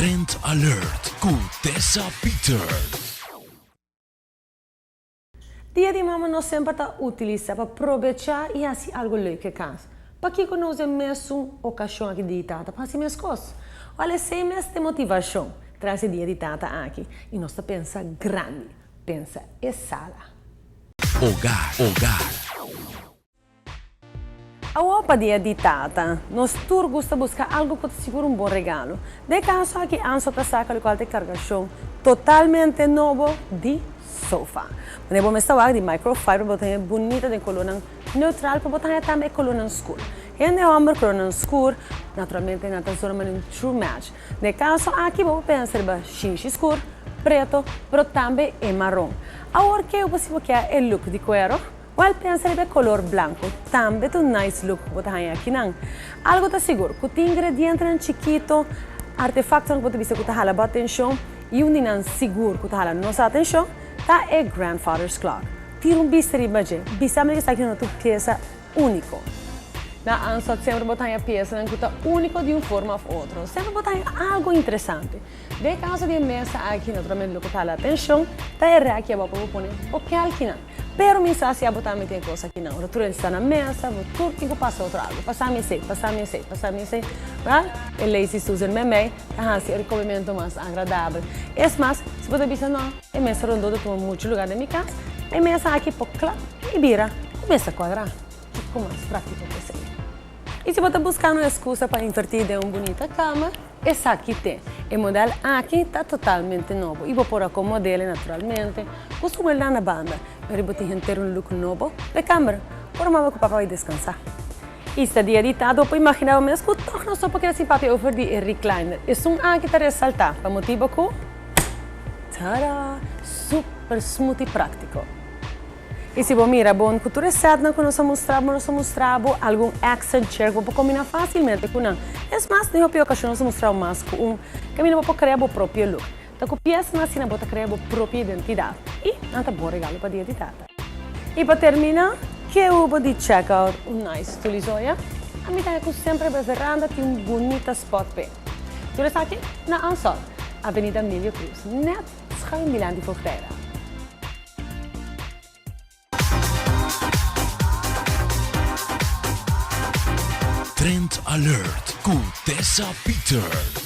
Trend Alert ku Tessa Peters. Dia di mama nos semper ta utilisa pa probecha y haci algo leuk e cas. Pakico no usa e mesun ocasion aki di tata pa haci mescos? Wal esey mes ta e motivacion tras e dia di tata aki y nos ta pensa grandi, pensa e sala. Hogar, hogar. Awor pa dia di tata, nos tur gusta buska algu ku ta sigur un bon regalo. Den e kaso aki Anso ta saka lokual ta e kargashon totalmente nobo di sofa. Wanneer bo mester wak di microfiber bo ta haña bunita den kolornan neutral pero bo ta haña tambe e kolornan skur. Hende hòmber kolornan skur naturalmente nan ta zona manera un true match. Den e kaso aki bo por pensa riba shinshi skur, preto pero tambe e maron. Awor ke bo si bo ke e look di kuero? Wèl pensa riba e kolor blanku tambe ta un nice look ku bo ta haña akinan. Algu ta sigur, ku tin ingredientenan chikito, artefaktonan ku bo ta bisa ku ta hala bo atenshon i un di nan sigur ku ta hala nos atenshon ta e grandfather's clock. Tira un bista riba dje, bisa mi ku esaki no ta un piesa úniko. Na Ansot semper bo ta haña piesanan ku ta úniko di un forma òf otro. Semper bo ta haña algu interesante. Den e kaso di e mesa aki naturalmente loke ta hala atenshon ta e rèk ku abo pa bo pone bo kèlkinan. Pero mi sa si abo tambe tin e kos aki nan. Ora tur hende sta na mesa, bo tur tin ku pasa otro algu. Pasa mi esei, pasa mi esei, pasa mi esei. Wèl, e Lazy Susan meimei ta hasi e komementu mas agradabel. Es mas, si bo ta bisa no, e mesa rondó ta tuma muchu lugá den mi kas, e mesa aki por klap i bira un mesa kuadrá. Kiko mas práktiko ku esei? I si bo ta buskando un eskusa pa invertí den un bunita kama, esaki t'e. E modèl aki ta totalmente nobo i bo por akomod'el naturalmente ku su muelnan na banda, pero bo tin henter un look nobo p'e kamber ora mama ku papa bai deskansá. I sta dia di ta, bo por imaginá bo mes ku tòg nos no por keda sin papia over di e recliner. Esun aki ta resaltá pa motibu ku, tada! Super smooth i práktiko. I si bo mira bon ku tur e sètnan ku nos a mustra bo, nos a mustra bo algun accent chair ku bo por kombiná fásilmente ku nan. Es mas, den hopi okashon nos a mustra bo mas ku un kaminda bo por krea bo propio look. Ta ku piesnan asina bo ta krea bo propio identidat i nan ta bon regalo pa dia di tata. I pa terminá, ke bo di check out un nice tulizoya? Ami ta haña ku semper e veranda tin un bunita spot p'e. Tur esaki na Ansor, Avenida Emilio Cruz, nèt schuin dilanti Voogdijraad. Trend Alert ku Tessa Peters.